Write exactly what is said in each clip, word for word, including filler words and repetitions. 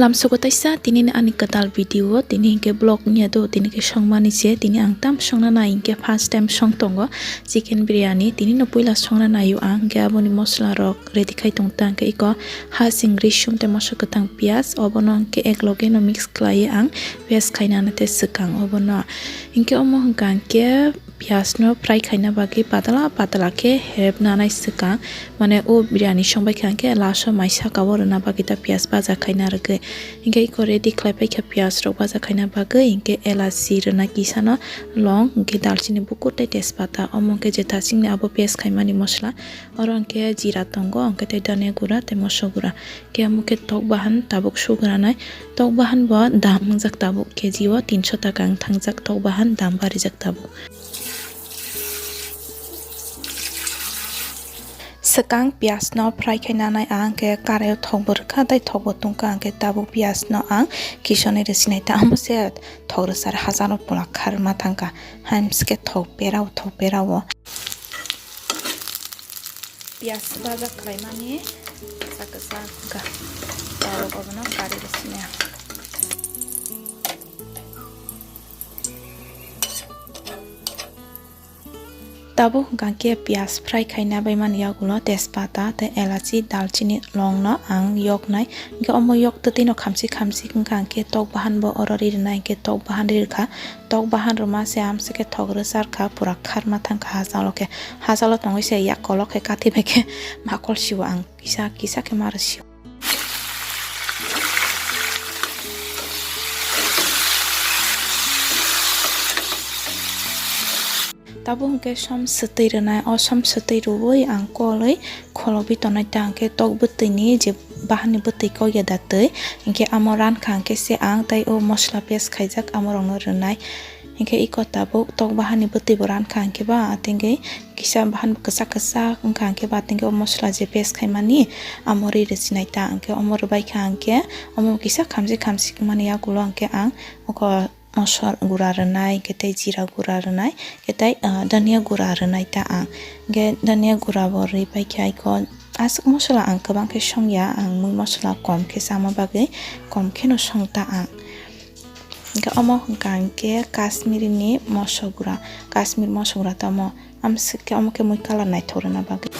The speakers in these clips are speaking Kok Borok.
Lamsogo taisa tini ni ani kwtal video o, tini hinkhe vlog wngya do, tini khe songmani se, tini ang tam songna nai hinkhe first time song tongo chicken biryani, tini no puila songna naio ang, hinkhe aboni mosla rok ready khai tong ta, hinkhe iko hasing risum tei moso kwthang piyaj obono hinkhe ek loge no mix khlaiwi ang paste khaina nai tei swkang obono, hinkhe omo hwnkha hinkhe. Piyaj no fry khaina bagwi patala patala khe herep nanai swkang, mane o biryani song bai kha hinkhe last o mai saka o rwna bagwi ta piyaj baja khaina rwgwi. Hinkhe iko ready khlai pai kha piyaj rok baja khaina bagwi, hinkhe elachi rwna kisa no, long, hinkhe dalchini bukur tei tejpata, omo hinkhe je thaching ni abo paste khaimani mosla, oro hinkhe jira tongo, hinkhe tei dhania gura tei moso gura. Khe omo khe tok bahan tabuk sugranai. Tok bahan bo dam wngjak tabuk K G o tinso taka wng thangjak tok bahan dam barijak tabuk. Swkang piyaj no fry khai nanai ang khe karai o thok bo rwkha tei thok bo tungkha ang khe tabuk piyaj no ang kisonwi rwsinai ta amo se thok rwchar hajar o pula kharma thangkha. Haimse khe thok pera o thok pera o. Piyaj baja khlaimani sa kwchak wngkha. Tabuk obono kari rwsini ang. Tabuk hwnkha khe piyaj fry khaina bai mani yagulo tejpata tei elachi, dalchini, longno ang yoknai. Hinkhe omo yok twtwi no khamsi khamsi wngkha, hinkhe tok bahan bo oro ri rwnai, hinkhe tok bahan ri rwkha. Tok bahan rwma se amswk khe thok rwchar kha, pura kharma thang kha hachalo khe. Hachalo tongwi se yak kolok khe kathi bai khe ma kol sio ang, kisa kisa khe ma rw sio. Tabuk hwnkhe som swtwi rwnai, o som swtwi rwui ang kolwi kholobwi tonai ta, hwnkhe tok bwtwini je bahanni bwtwi kok ya da twi, hinkhe amo rankha hinkhe se ang tei o mosla paste khaijak amorokno rwnai. Hinkhe iko tabuk tok bahanni bwtwi bo rankha hinkhe ba atengwi kisa bahan bo kwchak kwchak wngkha hinkhe ba atengwi o mosla je paste khaimani amo ri rwchinai ta, hinkhe omo rwbaikha hinkhe omo kisa khamjik khamjik mani yagulo hinkhe ang oko mosor gura rwnai, hinkhe tei jira gura rwnai, hinkhe tei, ah, dhania gura rwnai ta ang. Hinkhe dhania gura bo rwi paikha iko aswk mosola ang kwbang khe songya, ang mui mosola kom khe chama bagwi kom kheno song ta ang. Hinkhe omo hwnkha hinkhe Kashmiri ni moso gura, Kashmir moso gura tamo. Amswk khe omo khe mui colour naithok rwna bagwi.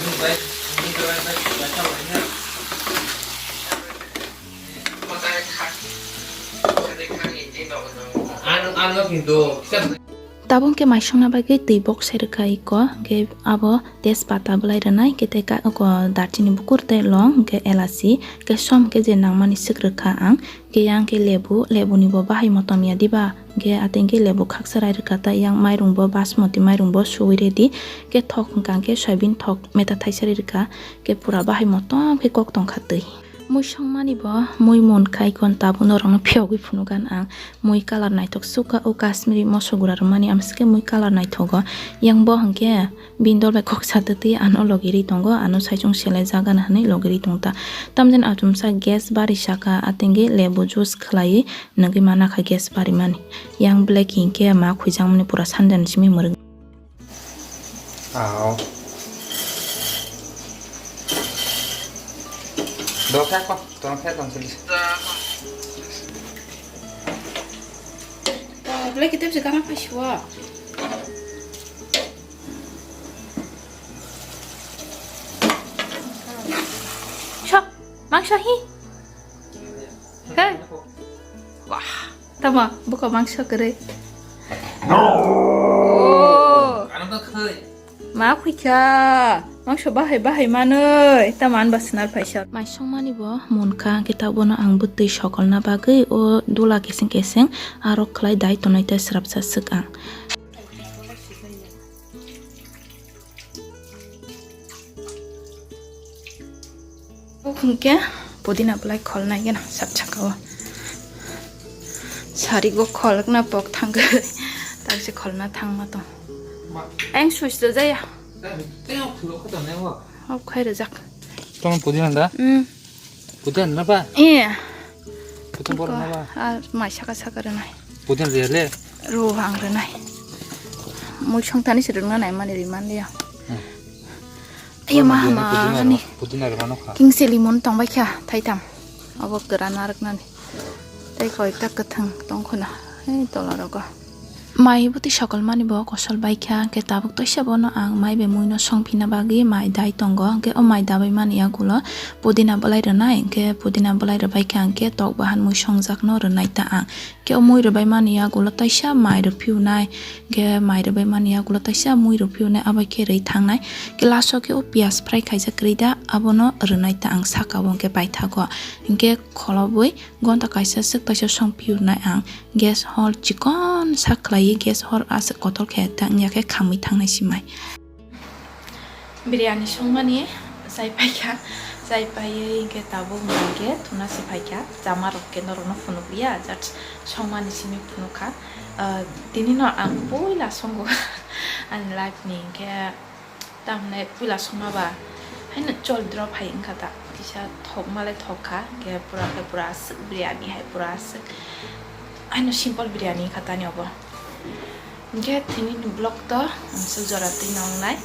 Tabuk khe mai songna bagwi twi bok sai rwkha iko, khe abo tejpata bwlai rwnai, khe tei ka-, oko darchini bukur tei long, khe elachi, khe som khe je nangmani swk rwkha ang. Khe yang khe lebu, lebu ni bo bahai motom ya diba? Khe ateng khe lebu khaksa rai rwkha ta, yang mairung bo basmati mairung bo suwi ready. Khe thok hwnkha khe soyabin thok meta thaisa ri rwkha. Khe pura bahai motom khe kok tongkha twi. Mui songmani bo mui mon khai kon tabuk norokno phiyogwi phunugan ang. Mui colour naithok sukha o Kashmiri moso gura rwmani amswk khe mui colour naithogo. Yang bo hwnkhe Bini dol bai kok sa twtwi ano logi ri tongo, ano saichung selai jaga na hwnwi logi ri tong ta. Tamjani achomsa gas bari saka, atengwi lebu juice khwlaiwi nugwi mana kha gas bari mani. Yang black hinkhe ma khwijakmani pura sanjani simi mwrwk. Ao. Dokha ko, tong khe tong sili. Black kitab se kana paiswa. Sok, mangsa hi. Hei. Wah, tama, buka mangsa kere. Oh. Ma khuikha. Mangsa bahai bahai manoi. Tama an ba sinar paisa. Mai songmani bo munkha, khe ta bono ang bwtwi sokolna bagwi o dula keseng keseng aro khlai dai tonai ta srapsa swk ang. Hwnkhe pudina belai kholnai gana sak saka o. Sarigo kholokna pok thangwi takse kholna thangma tong. Ayang switch do jaya. Off khai rwjak. Tong pudina da? Hmm. Putin na ba? Iya. Putin bor na ba? Ah, mai saka saka rwnai. Putin rele. Ro ang rwnai. Mui song tani se rwna nai mani ri man dia. Hmm. Ayo ma ma ni. Putin na rwno kha. King se limon tong bai kha thai tam. Abo kra na rwk nani. Tei koi ta kwthwng tongkhwna, hei tola rogo. Mai bwtwi sokolmani bo kosol baikha, hwnkhe tabuk toisa bono ang mai bai muino songphina bagwi mai dai tongo, hwnkhe o mai dabai mani yagulo pudina bwlai rwnai, hwnkhe pudina bwlai rwbaikha, hwnkhe tok bahan mui songjakno rwnai ta ang. Hwnkhe o mui rwbai mani yagulo toisa mai rwphiunai, hwnkhe mai rwbai mani yagulo toisa mui rwphiunai, abo khe rwi thangnai. Hwnkhe last o khe o piyaj fry khaijak kwrwi da, abono rwnai ta ang saka o, hwnkhe paithago. Hwnkhe kholobwi gonta kaisa swk taisa song phiyurnai ang. Gas hor chikon sak khlaiwi, gas hor aswk kotor khe ta wngya khe khamwi thangnai si mai. Biryani songmani chai paikha, chai paiwi hwnkhe tabuk hwnkhe thuna se phaikha, chama rok khe norokno phunukliya, just songmani simi phunukha. Ah, tini no ang puila songo ani life ni hwnkhe. Tamhinai puila songma ba haino chol drop hai wngkha ta, kisa thokma le thokkha, hwnkhe pura khe pura aswk biryani hai pura aswk haino simple biryani wngkha tani obo. Hwnkhe tini ni vlog to aswk jora twi nongnai,